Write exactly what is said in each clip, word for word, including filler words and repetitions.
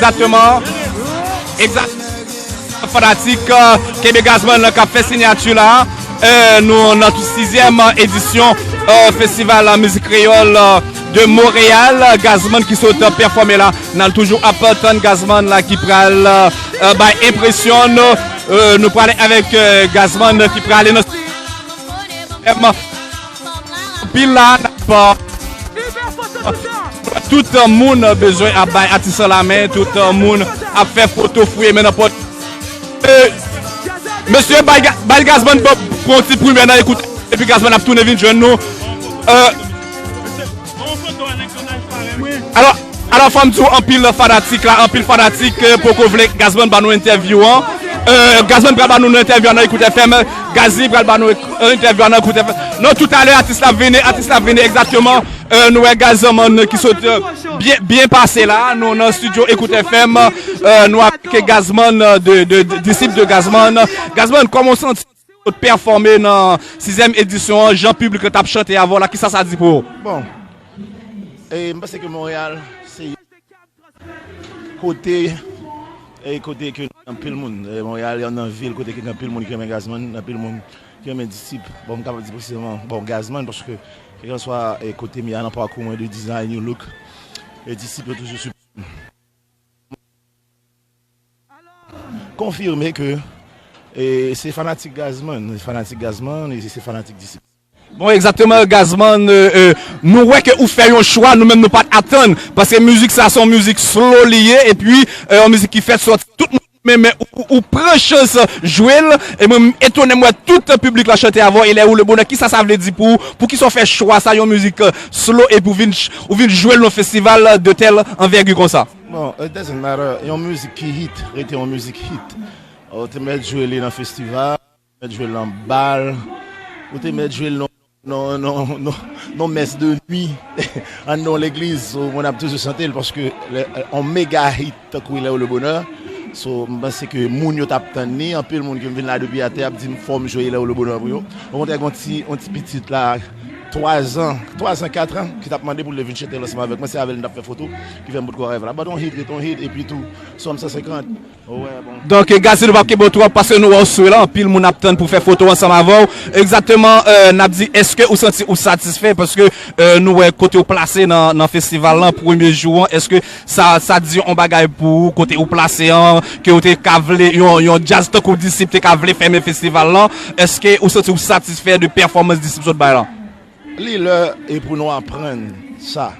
Egzakteman. Egzak. Fanatik, euh, kenbe Gazman k ap fè siyati la. Euh, nou nan sizyèm edisyon, euh, festival, euh, mizik kreyòl, euh, de Montréal. Gazman ki sot pèfòme la. N al toujou ap tann Gazman la ki pral, euh, bay enpresyon nou. Euh, nou prale avèk, euh, Gazman ki prale nan Anpil la n ap, euh, tout moun bezwen ap bay atis lan lamen, tout moun ap fè foto, fouye men nan pòt. Euh, mesye, bay Ga- bay Gazman pran yon ti primè nan ekout, epi Gazman ap tounen vin jwenn nou. Euh, alò, alò, fò m di w, anpil fanatik la, anpil fanatik, euh, poko vle Gazman ba nou entèvyou an. Euh, Gazman pral ba nou nan entèvyou an nan Ekout F M. Gazi pral ba nou ek- entèvyou an nan Ekout F M. Non, toutalè, atis la ap vini, atis la ap vini, egzakteman. Euh, nou wè Gazman ki sot, euh, byen, byen pase la. Nou nan estidyo Ekout F M. Euh, nou avèk Gazman, euh, de, de, de, disip de Gazman. Gazman, kòman w santi w pèfòme nan sizyèm edisyon an, jan piblik la t ap chante avè w la, kisa sa di pou ou? Bon, e, m panse ke Monreyal se kote, e, kote ke anpil moun, e, Monreyal se yon vil kote ke gen anpil moun ki renmen Gazman, anpil moun ki renmen Disip. Bon, m kapab di presizeman, bon, Gazman, paske kèlkanswa, e, kote m ye a nan pakou mwen de design, yon look, e, Disip yo toujou sou konfime ke, e, se fanatik Gazman, fanatik Gazman, e se fanatik Disip. Bon, egzakteman, Gazman, euh, euh, nou wè ke ou fè yon chwa, nou menm nou pa t atann, paske mizik sa se yon mizik slow li ye, epi, euh, yon mizik ki fèt sòti tout moun, men, men ou, ou, ou pran chans jwe l, e mwen m etone m wè tout piblik la chante avè w, e lè ou le bonè, kisa sa vle di pou ou, poukisa w fè chwa sa, yon mizik, euh, slow, epi ou vin ch- ou vin jwe l nan festival de tèl anvègi konsa? Bon, it doesn't matter, yon mizik ki hit rete yon mizik hit. Ou te mèt jwe li nan festival, mèt jwe l nan bal, ou te mèt jwe l nan, nan, nan, nan, nan mès de nwi, anndan yon legliz, so, moun ap toujou chante l, paske lè, yon mega hit tankou Lè ou le bonè, so, m panse ke moun yo t ap tann li, anpil moun ke m vin la depi atè ap di m fò m jwe Lè ou le bonè pou yo. Okontrè, gen yon ti, yon ti pitit la, twa zan, twa zan, kat an, ki t ap mande pou l vin chante l ansanm avèk mwen, se avè l m t ap fè foto, ki fè m potko rive la. But yon hit ret yon hit, epi tou, sòm san senkant, Donk, Gazi, nou p ap kenbe w twòp paske nou wè w sou la, anpil moun ap tann pou fè foto ansanm avè w. Egzakteman, euh, n ap di, èske ou santi ou satisfè? Paske, euh, nou wè kote w plase nan, nan festival lan, premye jou an, èske sa, sa di yon bagay pou ou, kote ou plase an, ke w te ka vle, yon, yon djaz tankou Disip te ka vle fèmen festival lan? Èske ou santi ou satisfè de pèfòmans Disip sot bay lan? Li lè e pou nou aprann sa.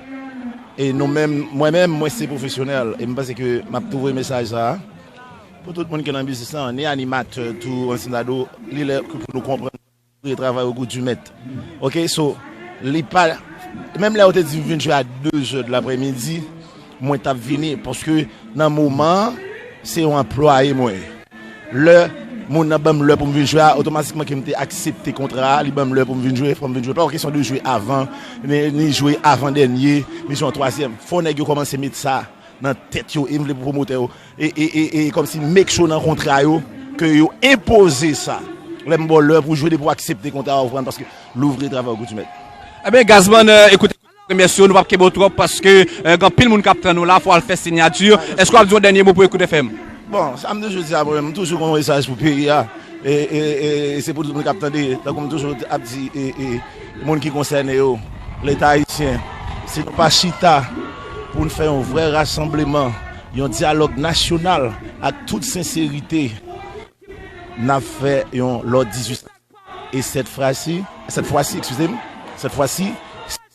E nou menm, mwen menm, mwen se pwofesyonèl. E m panse ke m ap tou voye mesaj sa a pou tout moun ki nan biznis lan, ni animatè tou, ansanm avè yo, li lè pou nou konprann travay au goût du maître. Oke, so, li pa, menm lè yo te di m vin jwe a de zè de laprèmidi, mwen t ap vini, paske nan moman an, se yon anplwaye mwen ye. Lè moun nan ban m lè pou m vin jwe a, otomatikman ke m te aksepte kontra a, li ban m lè pou m vin jwe, fò m vin jwe. Pa yon kesyon de jwe avan, ni, ni jwe avan dènye, ni jwe an twazyèm. Fò nèg yo kòmanse met sa nan tèt yo, e m vle pou pwomotè yo, e, e, e, e kòmsi make sure nan kontra yo, ke yo enpoze sa. Lè m ba w lè pou jwe, depi w aksepte kontra a, ou konprann, paske louvri travay ou koutimèt. Ebyen, Gazman, euh, ekoute, remèsye w, nou p ap kenbe w twòp paske, euh, gen anpil moun k ap tann ou la, fò w al fè siyati. Èske w ap di yon dènye mo pou Ekout F M? Bon, sa m toujou di a mwen menm, m toujou gen yon mesaj pou peyi a. E, e, e, e se pou tout moun k ap tande, tankou m toujou ap di, e, e, moun ki konsène yo, Leta ayisyen, si nou pa chita pou n fè yon vrè rasanbleman, yon dyalòg nasyonal ak tout senserite, n ap fè yon lòt dizuit. E sèt fwa si, sèt fwa si, eskize m, sèt fwa si,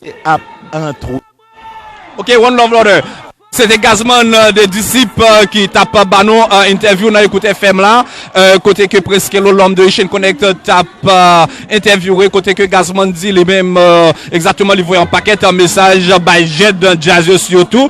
se ap antwo. Ok, one love, brother. Se te Gazman, euh, de Disip, euh, ki t ap ba nou, euh, entèvyou nan Ekout F M la, euh, kote ke Prince Kelo, l'homme de Haitian Connect, t ap, euh, entèvyouwe, kote ke Gazman di li menm, euh, egzakteman, li voye yon pakèt, euh, mesaj bay jèn djaz yo sitou.